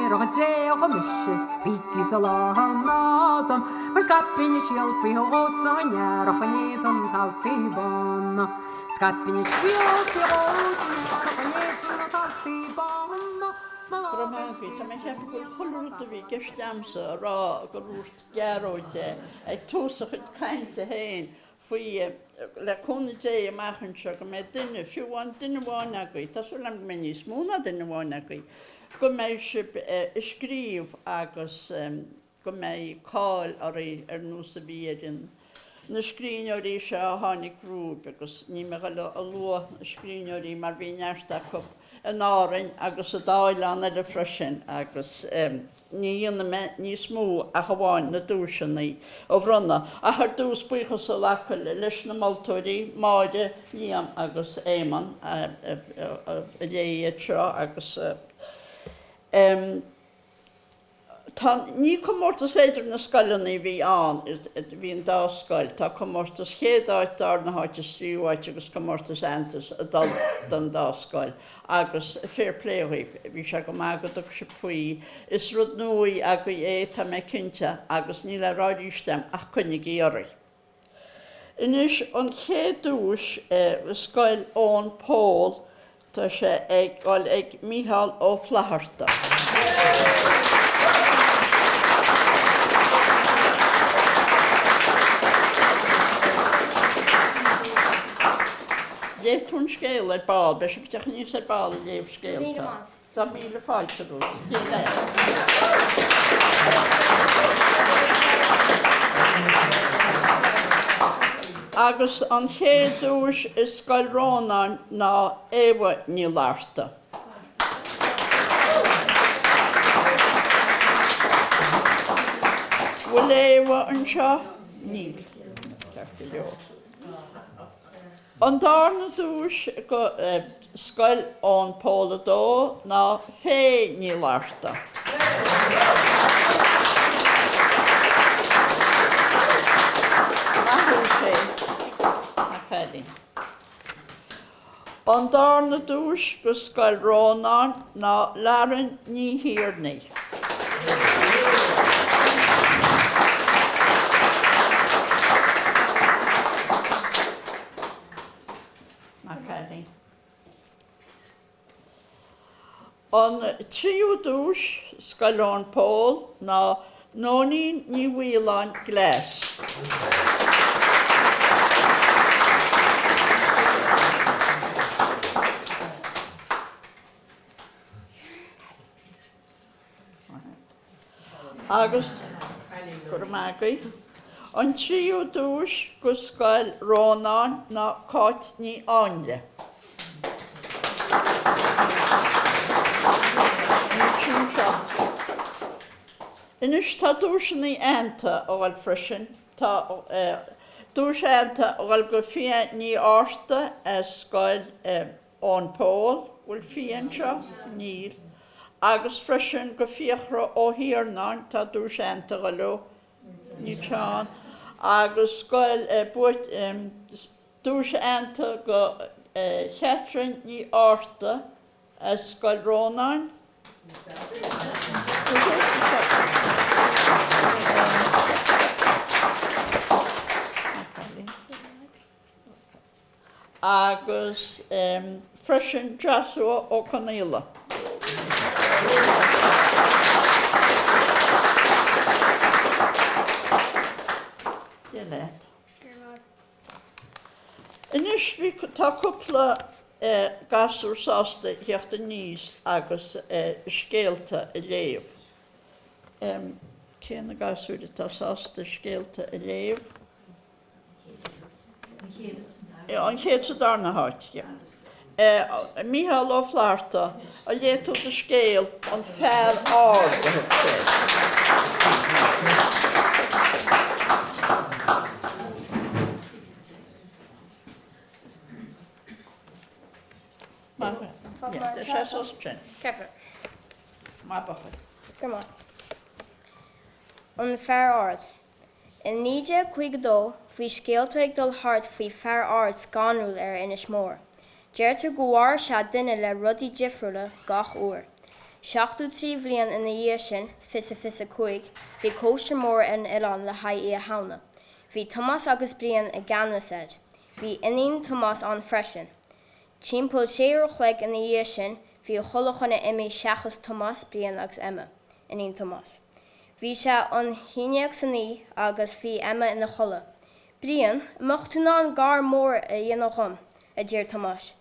earrach an tréadha mise spící sa lá dom mar scaipfinn an síol faoi dhó san earrach in éadan taltaí bána. Scaipfinn an síol faoi dhó san earrach in éadan na taltaí bána. Go raibh maith agaibh. Tá mé ag ceapadh go bhfuil chuile rud a bhí i gceist a'msa a rá gur dhúirt Gearóid é ag tús a chuid cainte féin faoi, le cúnamh Dé amach anseo go mbeidh duine, fiú amháin duine amháin agaibh, tá súil agam go mbeidh níos mó ná duine amháin agaibh, go mbeidh sibh ag scríobh agus go mbeidh cáil oraibh ar nós a bhí ar an na scríbhneoirí seo a tháinig romhaibh agus níl mé ag dul a lua na scríbhneoirí mar bhí neart acu in Árainn agus sa dá oileán eile freisin agus ní dhéanfaidh mé níos mó ach amháin na duaiseanna a bhronnadh. Ach ar dtús buíochas a ghlacadh leis na moltóirí, Máire, Liam agus Éamonn a léigh iad seo agus. Tá, ní comórtas idir na scoileanna a bhí ann, bhí an dá scoil, tá comórtas chéad áit, darna háit is tríú háit agus comórtas aitheantais ag dul don dá scoil agus fair play dhaoibh, bhí sé go maith go dtug sibh faoi, is rud nua agaibh é tá mé cinnte agus níl le rá arís agam ach coinnigí oraibh. Anois an chéad duais i Scoil Eoin Pól, tá sé ag dul ag Mícheál Ó Flatharta. Léifidh tú an scéal ar ball, beidh sibh ag teacht aníos ar ball ag léamh scéalta. Tá míle fáilte romhat. Dia leat. Agus an chéad duais i Scoil Rónáin ná Éabha Ní Fhlatharta. Bhfuil Éabha anseo? Níl. Ceart go leor. An darna duais go Scoil Eoin Pól 2 ná Faye Ní Fhlatharta. Maith thú Faye. A chailín. An darna duais go Scoil Rónáin ná Lauren Ní Thiarnaigh. Maith cailín. An tríú duais, Scoil Eoin Pól, ná Nóinín Ní Mhaoláin, Glas. Agus, go raibh maith agaibh, an tríú duais go Scoil Rónáin ná Cáit Ní Áinle. Anois tá duaiseanna aitheanta a dhul freisin. Tá duais aitheanta a dhul go Fia Ní Fhátharta as Scoil Eoin Pól, bhfuil Fia anseo? Níl. Agus freisin go Fiachra Ó hIarnáin, tá duais aitheanta a dhul leo. Níl sé ann. Agus scoil duais aitheanta go Catherine Ní Fhátharta as Scoil Rónáin. Agus freisin Joshua Ó Conaola. Dia leat. Anois bhí, tá cúpla gasúr sásta theacht aníos agus scéalta a léamh. Cé na gasúir atá sásta scéalta a léamh? An chéad sa darna háit. Mícheál Ó Flatharta, an léifidh tú do scéal An Fear Ard a thug sé air. An Fear Ard. I 1952, bhí scéalta ag dul thart faoi fear ard scanrúil ar Inis Mór. Deirtear go mharaigh sé duine le rudaí difriúla gach uair. 73 bhliain ina dhiaidh sin, 2025, bhí cóisir mór ar an oileán le haghaidh Oíche Shamhna. Bhí Tomás agus Brian i gceannas air. Bhí iníon Tomás ann freisin. Timpeall sé uair a chloig ina dhiaidh sin, bhí chuile dhuine imithe seachas Tomás, Brian agus Emma, iníon Tomás. Bhí sé an haon dhéag san oíche agus bhí Emma ina chodladh. Brian, an mbeadh tú in ann gar mór a dhéanamh dhom? a d'iarr Tomás.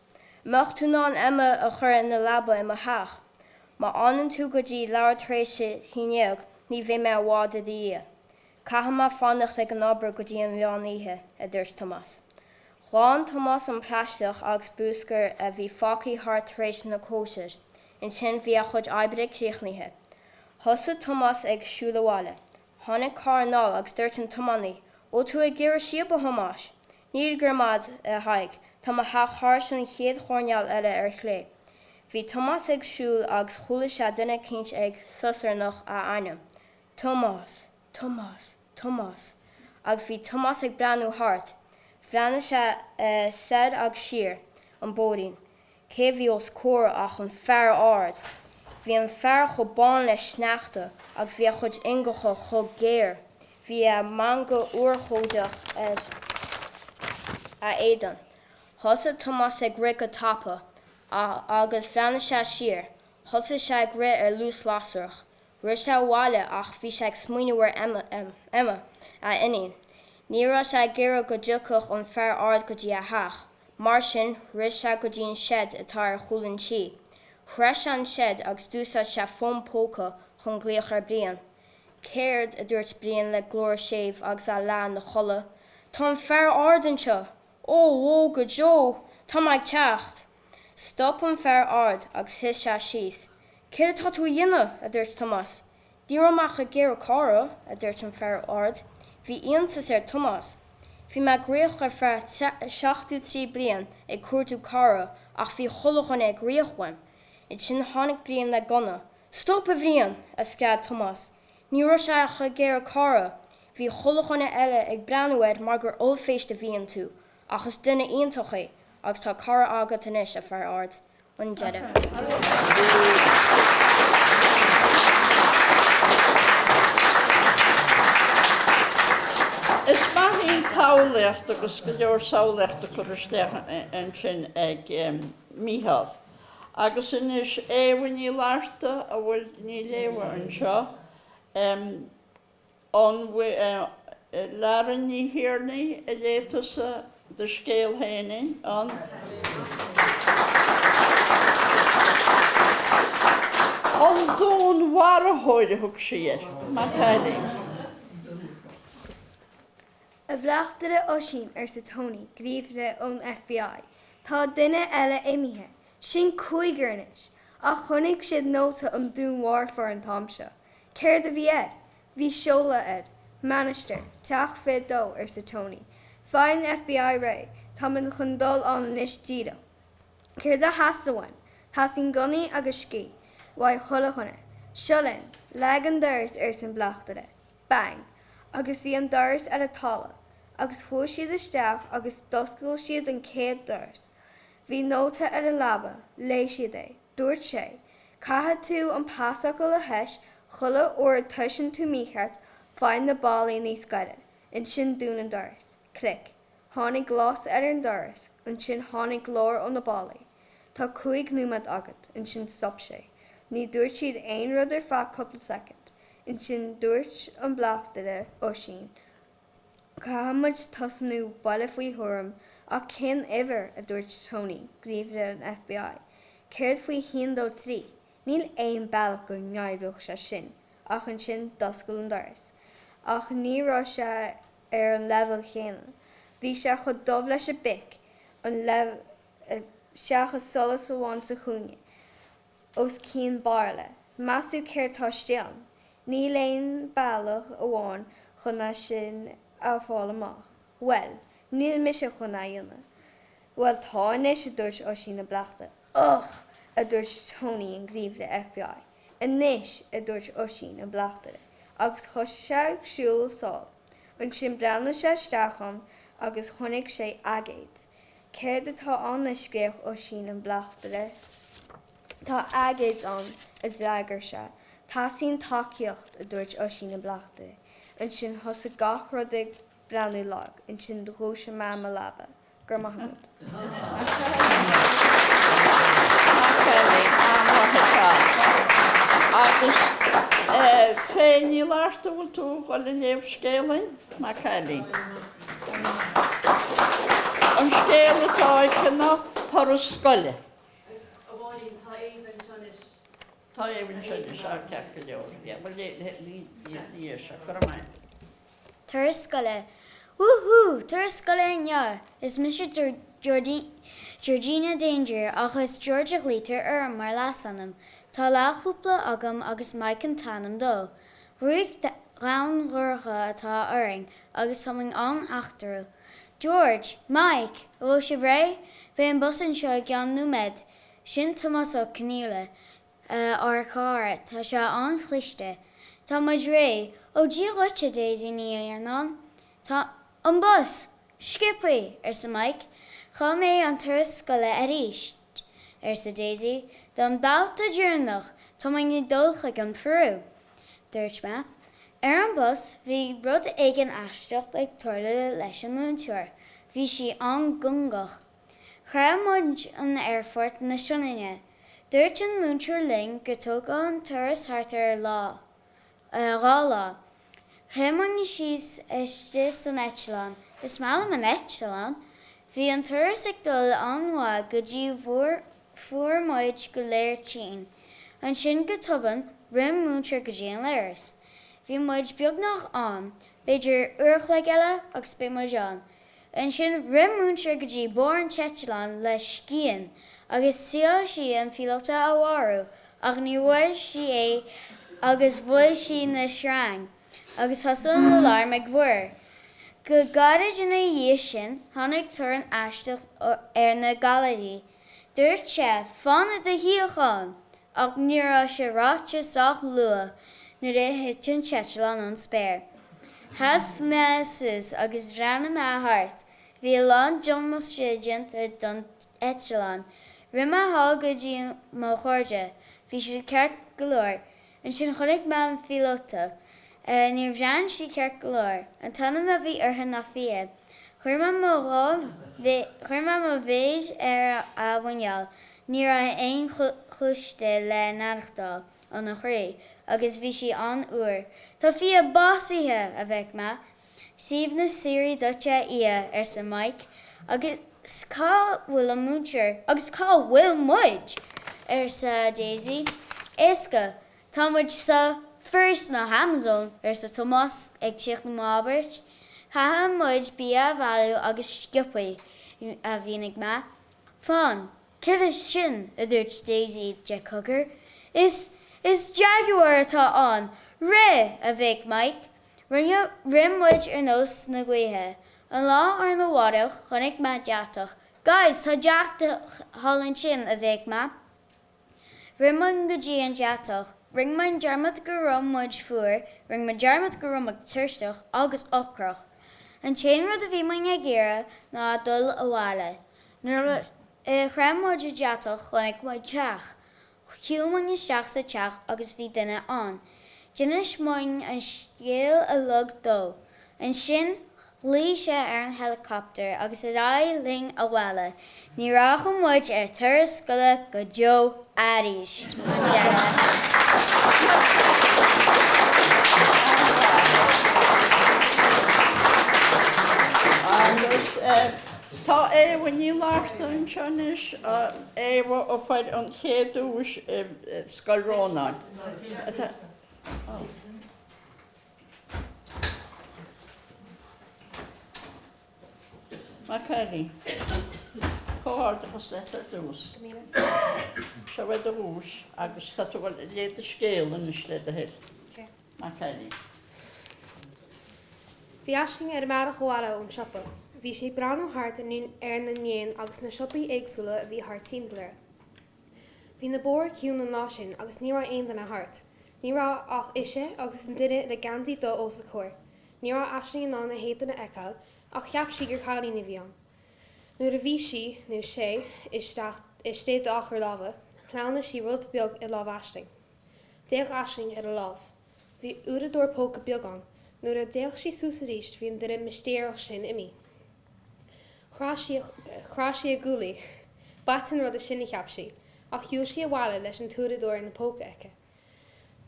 An mbeadh tú in ann Emma a chur ina leaba i mo theach? Má fhanann tú go dtí leathuair tar éis a haon dhéag, ní bheidh mé i bhfad i do dhiaidh. Caithfidh mé fanacht ag an obair go dtí an mheán oíche, a dúirt Tomás. Ghlan Tomás an plaisteach agus bruscar a bhí fágtha thart tar éis na cóisir. Ansin bhí a chuid oibre críochnaithe. Thosaigh Tomás ag siúl abhaile. Tháinig carr anall agus dúirt an tiománaí, 'Bhfuil tú ag iarraidh síob, a Thomáis? Níl, go raibh maith agat, a Thaidhg, tá mo theach thairis an chéad choirnéal eile ar chlé. Bhí Tomás ag siúl agus chuala sé duine eicínt ag sosarnach a ainm. Tomás! Tomás! Tomás! Agus bhí Tomás ag breathnú thart. Bhreathnaigh sé soir agus siar an bóithrín. Cé a bhí os comhair ach an fear ard. Bhí an fear chomh bán le sneachta agus bhí a chuid ingeacha chomh géar. Bhí a meangadh urchóideach ar a éadan. Thosaigh Tomás ag rith go tapa agus bhreathnaigh sé siar. Thosaigh sé ag rith ar luas lasrach. Rith sé abhaile ach bhí sé ag smaoineamh ar Emma, a iníon. Ní raibh sé ag iarraidh go dtiocfadh an fear ard go dtí a theach. Mar sin, rith sé go dtí an seid atá ar chúl an tí. Shroich sé an seid agus d'úsáid sé fón póca chun glaoch ar Brian. Céard? a dúirt Brian le glór séimh agus é leath ina chodladh. Tá an fear ard anseo! Ó, ó, go deo! Tá mé ag teacht! Stop an fear ard agus shuigh sé síos. Céard atá tú a dhéanamh? a dúirt Tomás. Ní raibh mé ach ag iarraidh cara, a dúirt an fear ard. Bhí iontas ar Tomás. Bhí mé ag rith ar feadh 73 bliain ag cuartú cara ach bhí chuile dhuine ag rith uaim. Ansin tháinig Brian le gunna. Stop, a Bhriain! a scread Tomás. Ní raibh sé ach ag iarraidh cara. Bhí chuile dhuine eile ag breathnú air mar gur ollphéist a bhí iontu ach is duine iontach é agus tá cara agat anois, a fear ard. An deireadh. Is maith í an tsamhlaíocht agus go leor samhlaíochta curtha isteach ansin ag Mícheál. Agus anois Éabha Ní Fhlatharta, an bhfuil, níl Éabha anseo. An bhfuil Lara Ní Thiarnaigh a léigh tusa do scéal féin ann? An Dúnmharfóir a thug sí air. Maith cailín. A Bhleachtaire Oisín, arsa Tony, gníomhaire ón FBI, tá duine eile imithe. Sin cúigear anois. Ach chonaic siad nóta an dúnmharfóir an t-am seo. Céard a bhí air? Bhí seoladh air. Mainistir, Teach 22, arsa Tony. Faigh an FBI réidh, táimid chun dul ann anois díreach. Céard a theastaigh uainn? Teastaíonn gunnaí agus sciath uaidh chuile dhuine. Seo linn. Leag an doras, arsa an bleachtaire. Bang! Agus bhí an doras ar an talamh. Agus chuaigh siad isteach agus d'oscail siad an chéad doras. Bhí nóta ar an leaba. Léigh siad é. Dúirt sé, Caithfidh tú an pasfhocal a thoiseacht chuile uair a thoiseann tú mícheart, faigh na ballaí níos gaire. Ansin dún an doras. Clic. Tháinig glas ar an doras. Ansin tháinig glór ó na ballaí. Tá 5 nóiméad agat. Ansin stop sé. Ní dúirt siad aon rud ar feadh cúpla soicind. Ansin dúirt an bleachtaire, Oisín, Caithfidh muid tosnú buille faoi thuairim, ach cén uimhir? a dúirt Tony, gníomhaire an FBI. Céard faoi haon dó trí? Níl aon bealach go n-oibreodh sé sin. Ach ansin d'oscail an doras. Ach ní raibh sé ar an leibhéal chéanna. Bhí sé chomh dubh leis an bpic, an seachas solas amháin sa chúinne. os cionn bairille. Meas tú céard tá istigh ann? Níl aon bealach amháin chun é sin a fháil amach. Bhuel, níl mise chun é a dhéanamh. Bhuel, tá anois, a dúirt Oisín an Bleachtaire. Ugh! a dúirt Tony an gníomhaire FBI. Anois, a dúirt Oisín an Bleachtaire, agus thosaigh sé ag siúl sall. Ansin breathnaigh sé isteach ann agus chonaic sé aigéad. Céard atá ann? a scréach Oisín an Bleachtaire. Tá aigéad ann, a d'fhreagair sé. Teastaíonn tacaíocht, a dúirt Oisín an bleachtaire. Ansin thosaigh gach rud ag breathnú lag. Ansin dhúisigh mé i mo leaba. Go raibh maith agat. Agus Fé Ní Fhlatharta, bhfuil tú ag dul a léamh scéal dúinn? Maith an cailín. An scéal atá aici ná Turas Scoile. Agus, a Mháirín, tá Éabha anseo anois. Tá Éabha anseo anois, á, ceart go leor. Yeah, bhuel, ní, ní, ní é seo. Go raibh maith. Turas scoile. Wúhú! Turas scoile inniu! Is mise Georgina Danger ach is George a ghlaoitear orm mar leasainm. Tá leathchúpla agam agus Mike an t-ainm dó. Gruaig dhonn dhorcha atá orainn agus táimid an-eachtrúil. George! Mike! An bhfuil sibh réidh? Beidh an bus anseo i gceann nóiméad. Sin Tomás Ó Conghaile. Ár cara, tá sé an-chliste. Tá muid réidh. Ó Dia dhuit, a Daisy Ní Iarnáin. Tá an bus! Sciobthaí! arsa Mike. Chaill mé an turas scoile arís, arsa Daisy. Don babhta deireanach, tá muid ag dul chuig an Peru, dúirt mé. Ar an bus, bhí rud éigin aisteach ag tarlú leis an múinteoir. Bhí sí an-gcúngach. Shroich muid an aerfort na Sionainne. Dúirt an múinteoir linn go dtógfadh an turas thart ar lá, 2 lá. Shuigh muid síos istigh san eitleán. Is maith liom an eitleán! Bhí an turas ag dul an-mhaith go dtí fuair muid go léir tinn. Ansin go tobann, rith an múinteoir go dtí an leithreas. Bhí muid beagnach ann. B'fhéidir uair a chloig eile agus beidh muid ann. Ansin rith múinteoir go dtí barr an t-eitleán le scian agus shíl sí an píolóta a mharú ach ní bhfuair sí é agus bhuail sí na sreang agus thosaigh an alarm ag bhur. Go gairid ina dhiaidh sin tháinig torann aisteach ar na gailearaí. Dúirt sé, 'Fan i do shuíochán! Ach ní raibh sé ráite sách luath nuair a thit an t-eitleán ón spéir. Sheas mé suas agus bhreathnaigh mé thart. Bhí a lán damáiste déanta don eitleán. Rith mé thall go dtí mo chairde. Bhí siad ceart go leor. Ansin chonaic mé an phíolóta. Níor bhreathnaigh sí ceart go leor. An t-ainm a bhí uirthi ná Fia. Chuir mé mo dhá chuir mé mo mhéar ar a mhuineál. Ní raibh aon chluais di le n-aireachtáil óna chroí agus bhí sí an-fhuar. Tá Fia básaithe! a bhéic mé. Suaimhneas síoraí duit a Fhia, arsa Mike. Agus cá bhfuil an múinteoir? Agus cá bhfuil muid? arsa Daisy. Éasca. Tá muid sa Foras na hAmazon, arsa Tomás ag críochnú m'abairt. Caithfidh muid bia a bhailiú agus sciobthaí, a mhínigh mé. Fan, céard é sin? a dúirt Daisy de cogar. Is, is jaguar atá ann! Rith! a bhéic Mike. Rinne, rith muid ar nós na gaoithe. An lá arna mhárach, chonaic mé deatach. Guys, tá deatach thall ansin! a bhéic mé. Rith muid go dtí an deatach. Rinne muid dearmad go raibh muid fuar, rinne muid dearmad go raibh muid tuirseach agus ocrach. An t-aon rud a bhí muid ag iarraidh ná dul abhaile. Nuair a shroich muid an deatach chonaic muid teach. Shiúil muid isteach sa teach agus bhí duine ann. D'inis muid an scéal uilig dó. Ansin ghlaoigh sé ar an helicopter agus ar aghaidh linn abhaile. Ní rachaidh muid ar turas scoile go deo arís. An deireadh. Agus tá Éabha Ní Fhlatharta anseo anois, Éabha a fuair an chéad duais i Scoil Rónáin. Maith an cailín. Comhghairdeachas leat ar dtús. Seo é do dhuais agus tá tú ag léamh do scéal anois le do thoil. Maith an cailín. Bhí Aisling ar a bealach abhaile ón siopa. Bhí sí ag breathnú thart ar na néin agus na siopaí éagsúla a bhí thart timpeall uirthi. Bhí na bóithre ciúin an lá sin agus ní raibh aon duine thart. Ní raibh ach ise agus an duine le geansaí dubh os a comhair. Ní raibh Aisling in ann a héadan a fheiceáil ach cheap sí gur cailín a bhí ann. Nuair a bhí sí, nó sé, isteach istigh dá chur láimhe, Shleamhnaigh sí rud beag i lámh Aisling. D'fhéach Aisling ar a lámh. Bhí uaireadóir póca beag ann. Nuair a d'fhéach sí suas arís bhí an duine mistéireach sin imithe. Chraith sí chraith sí a guaillí. B'ait an rud é sin a cheap sí. Ach shiúil sí abhaile leis an t-uaireadóir ina póca aici.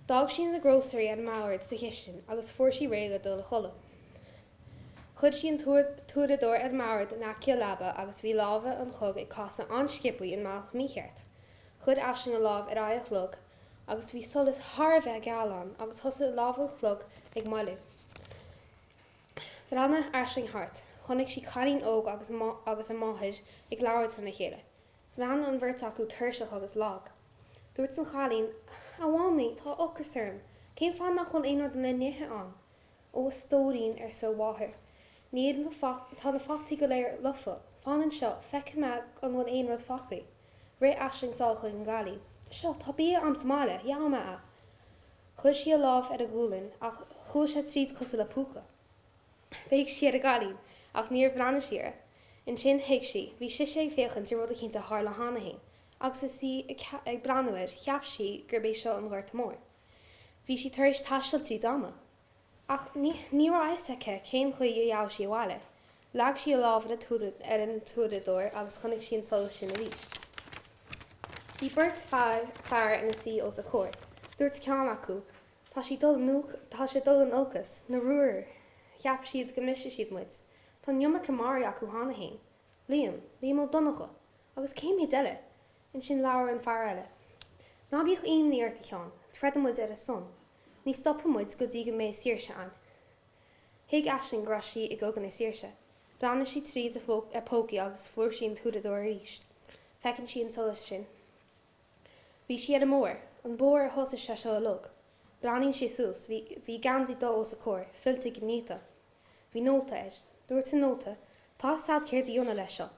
D'fhág sí na grósaeirí ar an mbord sa chistin agus fuair sí réidh le dul a chodladh. Chuir sí an t-uaireadóir ar an mbord in aice a leaba agus bhí lámha an chlog ag casadh an-sciobthaí i mbealach mícheart. Chuir Aisling a lámh ar aghaidh an chloig agus bhí solas thar a bheith geal ann agus thosaigh lámha an chlog ag moilliú. Bhreathnaigh Aisling thart. Chonaic sí cailín óg agus a máthair ag labhairt lena chéile. Bhreathnaigh an bheirt acu tuirseach agus lag. Dúirt an chailín, A Mhamaí, tá ocras orm. Cén fáth nach bhfuil aon rud le n-ithe ann? Ó, a stóirín, arsa a mháthair, níl na tá na fataí go léir lofa. Fan anseo, feicfidh mé an bhfuil aon rud fágtha. Rith Aisling sall chuig an gcailín. Seo, tá bia a'm sa mbaile, gheobhaidh mé é. Chuir sí a lámh ar a gualainn ach chuaigh sé tríd cosúil le púca. Bhéic sí ar an gcailín, ach níor bhreathnaigh sí uirthi. Ansin thuig sí. Bhí sise ag féachaint ar rud eicínt a tharla cheana féin, agus is í ag breathnú air, cheap sí gurb é seo an Gorta Mór. Bhí sí tar éis taisteal tríd ama. Ach ní ní raibh a fhios aici cén chaoi a dheachaigh sí abhaile. Leag sí a lámh ar ar an t-uaireadóir agus chonaic sí an solas sin arís. Bhí beirt fear fear ina suí os a comhair. Dúirt ceann acu, Tá sí dul in tá sé dul in olcas, na ruathair, cheap siad go mbrisfeadh siad muid. Tá an iomarca maraithe acu cheana fhéin. Liam, Liam Ó Donnchadha. Agus cé mhéad eile? Ansin labhair an fear eile. Ná bíodh imní ort, a Sheáin, troideann muid ar a son. Ní stopfaidh muid go dtí go mbeidh saoirse a'inn. Thuig Aisling go raibh sí i gCogadh na Saoirse. Bhreathnaigh sí tríd a pócaí agus fuair sí an t-uaireadóir arís. Feiceann sí an solas sin. Bhí sí ar an mbóthar, an bóthar ar thosaigh sé seo uilig. Breathnaíonn sí suas, bhí, bhí geansaí dubh os a comhair, fillte go néata. Bhí nóta air. Dúirt an nóta, Tá 'fhios a'd céard a dhéanamh leis seo.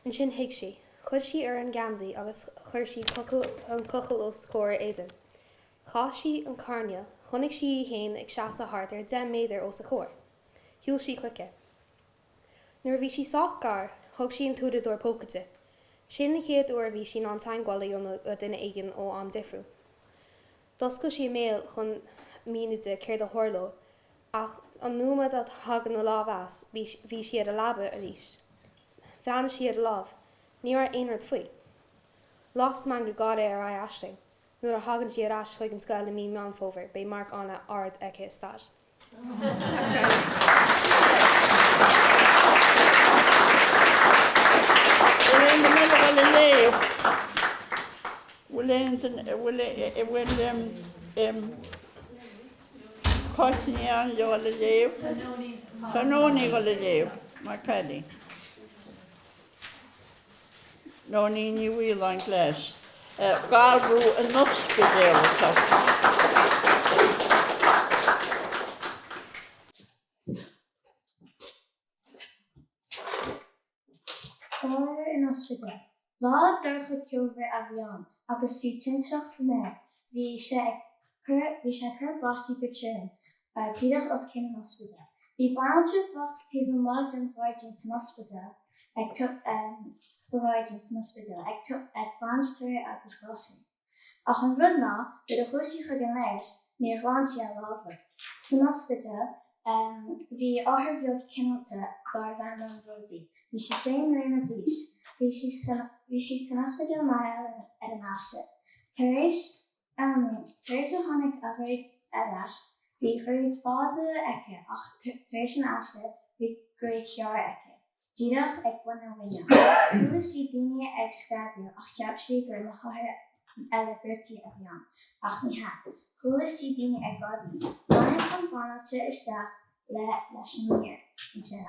Ansin thuig sí. Chuir sí uirthi an geansaí agus chuir sí cochall, an cochall os comhair a éadain. Chas sí an coirnéal, chonaic sí í fhéin ag seasamh thart ar 10 méadar os a comhair. Shiúil sí chuici. Nuair a bhí sí sách gar, thug sí an t-uaireadóir póca di. Sin an chéad uair a bhí sí in ann teagmháil a dhéanamh le duine éigin ó am difriúil. D'oscail sí a béal chun míniú di céard a tharlódh, ach an nóiméad a thagann a lámh as, bhí bhí sí ar a leaba arís. Bhreathnaigh sí ar a lámh. Ní raibh aon rud faoi. Las meangadh gáire ar aghaidh Aisling. Nuair a thagann sí ar ais chuig an scoil i mí Meán Fómhair, beidh marc an-ard aici i stair. Bhfuil aon duine eile ag dul a léamh? Bhfuil aon duine, bhfuil, bhfuil Cáit Ní Fhearraigh ag dul a léamh? Tá Nóinín ag dul a léamh, mar cailín. Nóinín Ní Mhaoláin Glass. Galrú in ospidéal atá. Galrú in ospidéal. Lá dorcha ceomhar a bhí ann agus bhí tintreach san aer. Bhí sé ag cur bhí sé ag cur báistí go trom díreach os cionn an ospidéil. Bhí banaltra bocht taobh amuigh den ghairdín san ospidéal ag sa ghairdín san ospidéal ag ag baint torthaí agus glasraí. Ach an rud ná, nuair a chuaigh sí chuig an leithreas, níor ghlan sí a lámha. San ospidéal, bhí othar bheag cineálta darbh ainm Rosie. Bhí sí sé mbliana d'aois. Bhí sí san bhí sí san ospidéal mar gheall ar an ailse. Tar éis tar éis a tháinig a ghruaig ar ais, bhí gruaig fada aici ach tar éis an ailse, bhí gruaig ghearr aici. Díreach ag bun a mhuineáil. Chuala sí daoine ag screadaíl ach cheap sí gur na hothair eile gortaithe a bhí ann, ach ní hea. Chuala sí daoine ag gáirí. Tháinig an bhanaltra isteach le leis an mbior ansin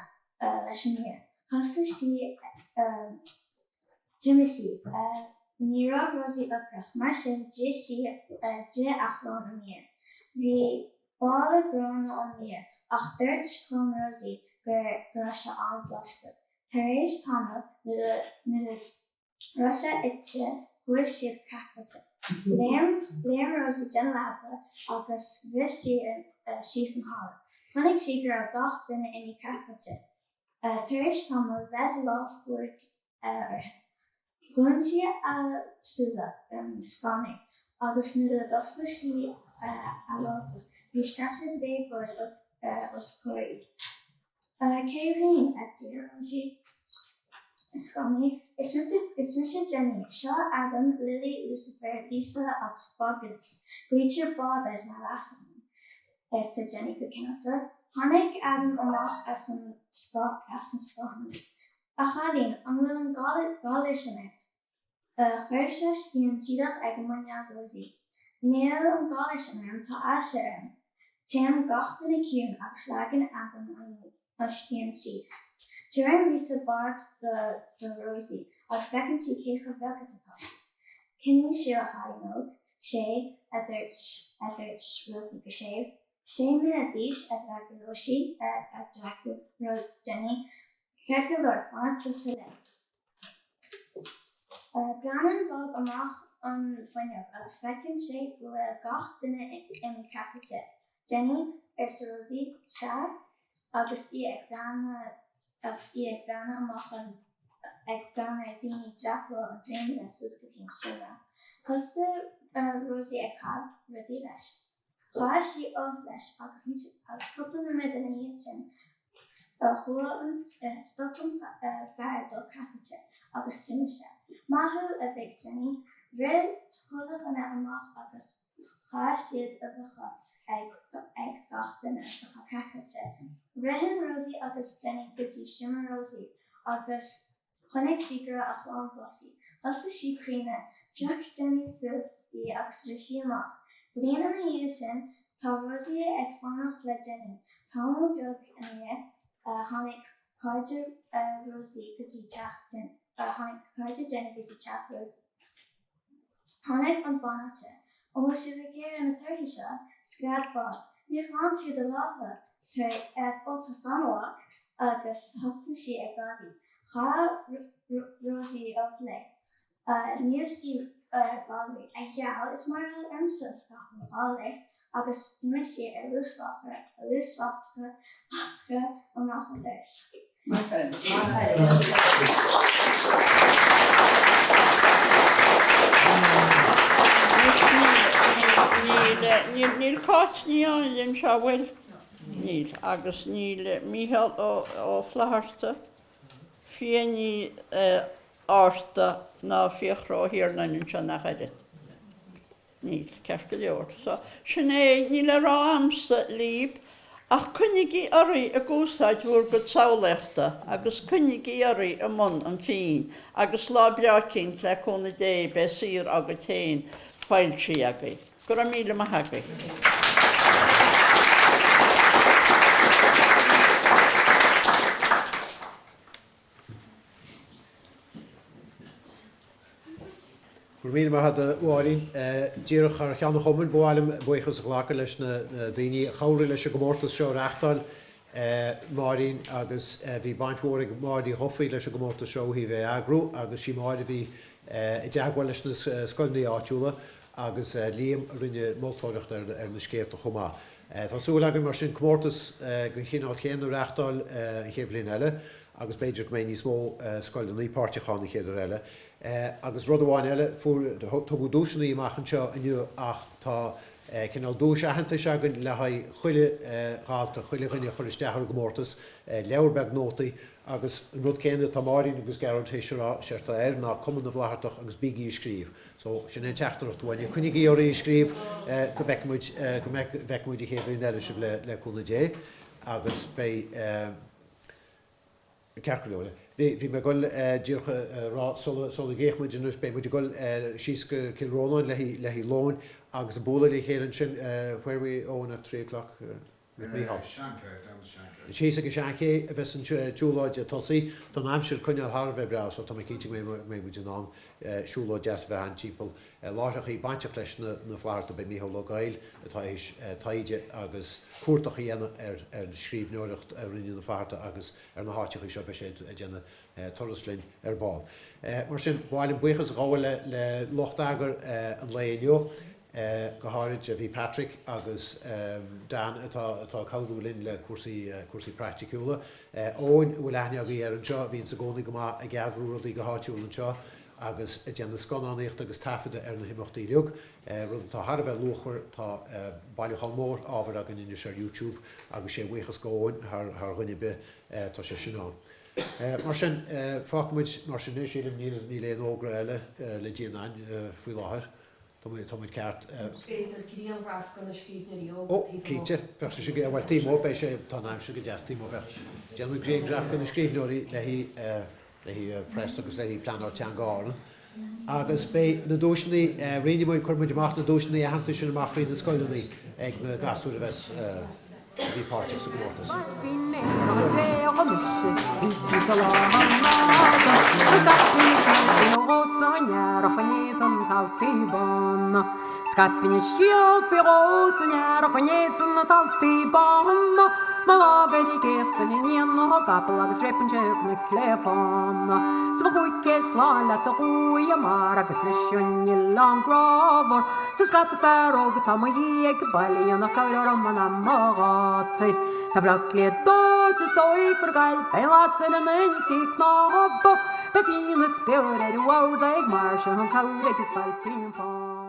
leis an mbior. Thosaigh sí D'imigh sí. Ní raibh Rosie ocrach, mar sin d'ith sí d'ith a lán an bia. Bhí boladh gránna ón mbia, ach dúirt clann Rosie go go raibh sé an-bhlasta. Tar éis tamaill, nuair a nuair a raibh sé ite, chuaigh siad craiceáilte. Léim léim Rosie den leaba agus rith sí síos an halla. Chonaic sí go raibh gach duine imithe craiceáilte. Tar éis tamaill, bheir lámh fuar uirthi. Dhún sí a súile ar an scáileán agus nuair a d'oscail sí a lámha bhí seisear déagóir os comhair í. Cé thú féin? a d'iarr Rosie. Scáileán. Is mise Jenny. Seo Adam, Lily, Lucifer, Lisa agus Bobulus. Glaoitear Bob air mar leasainm, arsa Jenny go cineálta. Tháinig Adam amach as an scáileán. A chailín, an bhfuil an galar sin ort? Chuir sé scian díreach ag muineál Rosie. Níl an galar sin orm, tá ailse orm. Téann gach duine ciúin agus leagann Adam an scian síos. Tabharann Lisa barracht do Rosie agus feiceann sí cé chomh beag is atá sí. Cén aois thú, a chailín óg? Sé, a dúirt a dúirt Rosie go séimh. Sé mbliana d'aois, a d'fhreagair Rosie, a d'fhreagair Jenny. Ceart go leor, fanfaidh tusa linn. Breathnaíonn Bob amach an fuinneog agus feiceann sé go bhfuil gach duine imithe craiceáilte. Jenny, arsa Rosie, sea? agus í ag breathnú agus í ag breathnú amach an ag breathnú ar daoine ag dreapadh an dréimire suas go dtí an seomra. Thosaigh Rosie ag caitheamh rudaí leis. Chaith sí ubh leis agus agus cúpla nóiméad ina dhiaidh sin chuaigh an stop an fear ag dul craiceáilte agus d'imigh sé. Maith thú, a bhéic Jenny. Rith chuile dhuine amach agus chaith siad uibheacha ag ag gach duine atá craiceáilte. Ritheann Rosie agus Jenny go dtí seomra Rosie agus Chonaic sí go raibh a chlann básaithe. Thosaigh sí ag caoineadh. Phioc Jenny suas í agus rith sí amach. Bliain ina dhiaidh sin, tá Rosie ag fanacht le Jenny. Tamall beag ina dhiaidh, tháinig cairde Rosie go dtí teach tháinig cairde Jenny go dtí teach Rosie. Tháinig an bunáite. An bhfuil sibh ag iarraidh na torthaí seo? Scread Bob. Níor ghlan tú do lámha! Tar Ó tá an-mhaith! Agus thosaigh sí ag gáirí. Chaith Rosie ubh léi. Níl sí galraithe. A gheall, is mar gheall ormsa a scaipeadh an galar! Agus d'imigh sí ar luas lasrach amach an doras. Níl Cáit Ní Áinle anseo, an bhfuil? Níl. Agus níl Mícheál Ó Flaithearta, Fia Ní Fhátharta ná Fiachra Ó hIarnáin anseo nach oiread. Níl, ceart go leor. So, sin é, níl le rá a'msa libh ach coinnigí oraibh ag úsáid bhur gcuid samhlaíochta agus coinnigí oraibh i mbun an phinn agus lá breá eicínt, le cúnamh Dé, beidh saothar agaibh féin foilsithe agaibh. Go raibh míle maith agaibh. Go raibh míle maith agat a Mháirín. Díreach thar cheann an chumainn, ba mhaith liom buíochas a ghlacadh leis na daoine a chabhraigh leis an gcomórtas seo a reáchtáil, Máirín agus bhí baint mhór ag Máire Uí Dhufaigh leis an gcomórtas seo ó thaobh é a eagrú agus sí Máire a bhí i dteagmháil leis na scoileanna áitiúla agus Liam a rinne moltóireacht ar na scéalta chomh maith. Tá súil againn mar sin comórtas den chineál chéanna a reáchtáil an chéad bhliain eile agus b'fhéidir go mbeidh níos mó scoileanna páirteach ann an chéad uair eile. Agus rud amháin eile, fuair, tugadh duaiseanna amach anseo inniu ach tá cineál duais aitheantais againn le haghaidh chuile dhalta, chuile dhuine a chuir isteach ar an gcomórtas, leabhar beag nótaí agus an rud céanna atá Máirín agus Gearóid théis a rá, séard atá air ná Cumann na bhFlaitheartach agus bígí ag scríobh. So, sin é an teachtaireacht uainne. Coinnígí oraibh ag scríobh go bhfeicfidh muid, go bhfeicfidh muid an chéad bhliain eile sibh le cúnamh Dé agus beidh, ceart go leor. Bhí, bhí mé ag dul díreach a rá sula, sula gcríochnaíonn muid anois, beidh muid ag dul síos go Cill Rónáin le haghaidh, le haghaidh lóin agus ag bualadh le chéile ansin, where are we Owen at 3 o'clock? Mícheál. Seanché, down the Seanché. Síos ag an Seanché a bheas an tsiúlóid ag tosaí. Tá an aimsir ag coinneáil thar a bheith breá so tá mé cinnte go mbeidh muid in ann siúlóid deas a bheith ann timpeall láithreachaí bainteach leis na Flaithearta. Beidh Mícheál Ó Gaill atá théis taighde agus cuardach a dhéanamh ar an scríbhneoireacht a rinne na Flaithearta agus ar na háiteachaí seo beidh sé ag déanamh turas linn ar ball. Mar sin, ba mhaith liom buíochas a ghabháil le lucht eagair an lae inniu, go háirid bhí Patrick agus Dan atá ag cabhrú linn le cúrsaí cúrsaí praiticiúla. Eoin, a bhfuil aithne agaibh air anseo, a bhíonns i gcónaí go maith ag eagrú rudaí go háitiúil anseo. agus ag déanamh scannánaíochta agus taifeadadh ar na himeachtaí uilig, rud atá thar a bheith luachmhar. Tá bailiúchán mór ábhair againn anois ar YouTube agus sé a bhuíochas go Eoin thar dhuine ar bith tá sé sin ann. Mar sin, fágfaidh muid mar sin é, sílim, níl aon fhógra eile le déanamh againn faoi láthair. Tá muid ceart. B'fhéidir grianghraf de na scríbhneoirí óga taobh amuigh. Ó, cinnte. Bheadh sé sin go, bhuel, taobh amuigh, beidh sé, tá an aimsir go deas taobh amuigh, bheadh. Déanfaidh muid grianghraf de na scríbhneoirí le haghaidh, le haghaidh preas agus le haghaidh Pleanáil Teanga Árann. Agus beidh na duaiseanna, roinnfidh muid, cuirfidh muid amach na duaiseanna aitheantais sin amach chuig na scoileanna ag na gasúir a bheas, a bhí páirteach sa gcomórtas. Fear óg atá mo dhiaidh ag baile dhéanfadh cabhair orm an am a ghátar. Tá Bleá Cliath dóite is dóigh fur gaill beidh an lasair ina intí cnámha. Beidh fíon is beoir ar an bhord ag mar seo an cabhair ag an spailpín fánach.